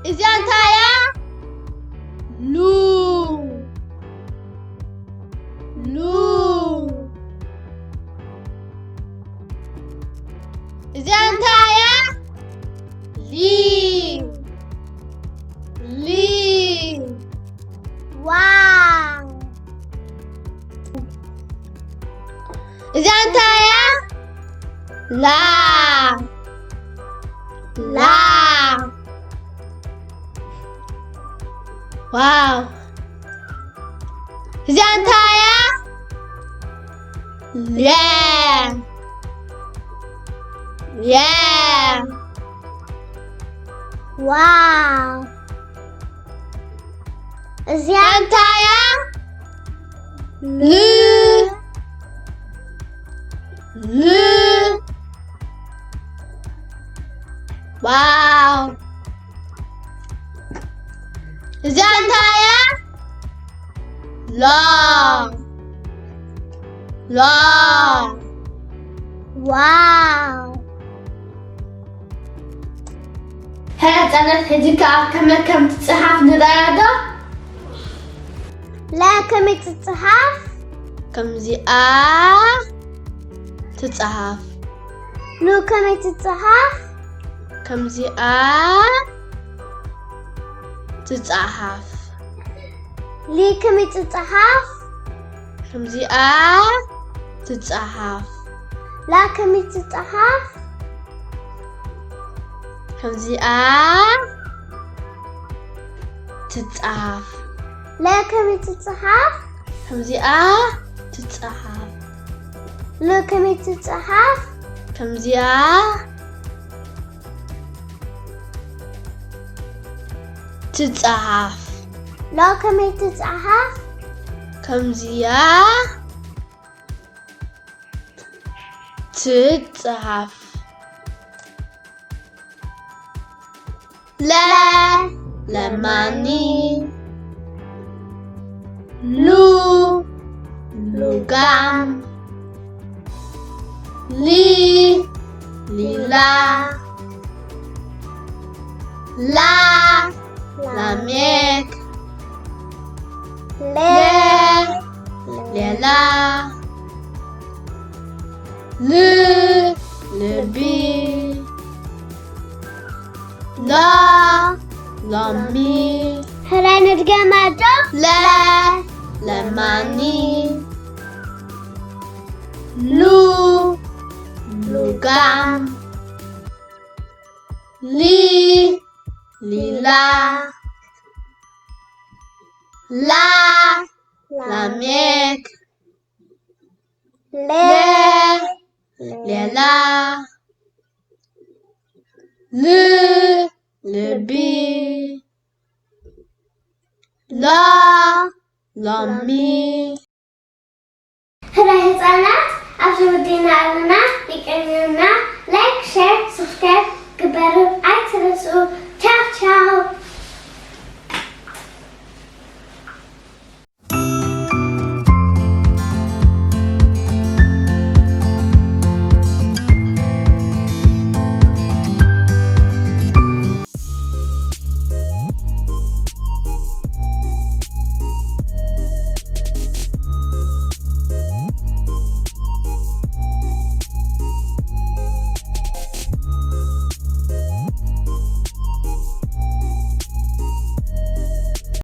እዚኣ እንታይ እያ? ሉ። ሉ። እዚኣ እንታይ እያ? ሊ። ሊ። ዋው። እዚኣ እንታይ እያ? ላ። ላ። ዋው። እዚኣ እንታይ እያ? ለ። ለ። ዋው። እዚኣ እንታይ እያ? ል። ል። ዋው። እዚኣ እንታይ እያ? ሎ። ሎ። ዋው። ሕራይ ህጻናት፣ ሕጂ ከኣ ከመይ ከም ትጽሓፍ ንርኣያ ዶ? ለ ከመይ ትጽሓፍ? ከምዚኣ ትጽሓፍ። ሉ ከመይ ትጽሓፍ? ከምዚኣ ትጽሓፍ። ሊ ከመይ ትጽሓፍ? ከምዚኣ ትጽሓፍ። ላ ከመይ ትጽሓፍ? ከምዚኣ ትጽሓፍ። ለ ከመይ ትጽሓፍ? ከምዚኣ ትጽሓፍ። ል ከመይ ትጽሓፍ? ከምዚኣ ትጽሓፍ። ሎ ከመይ ትጽሓፍ? ከምዚኣ ትጽሓፍ። ለ ለማኒ። ሉ ሉጋም። ሊ ሊላ። ላ ላሜክ። ሌ ሌላ። ል ልቢ። ሎ ሎሚ። ሕራይ ንድገማ ዶ? ለ ለማኒ። ሉ ሉጋም። ሊ ሊላ። ላ ላሜክ። ሌ ሌላ። ል ልቢ። ሎ ሎሚ። ሕራይ ህጻናት፣ ኣብዚ ወዲእና ኣለና። ይቀንየልና። ላይክ፣ ሸር፣ ሰብስክራይብ ግበሩ ኣይትረስኡ። ቻው ቻው።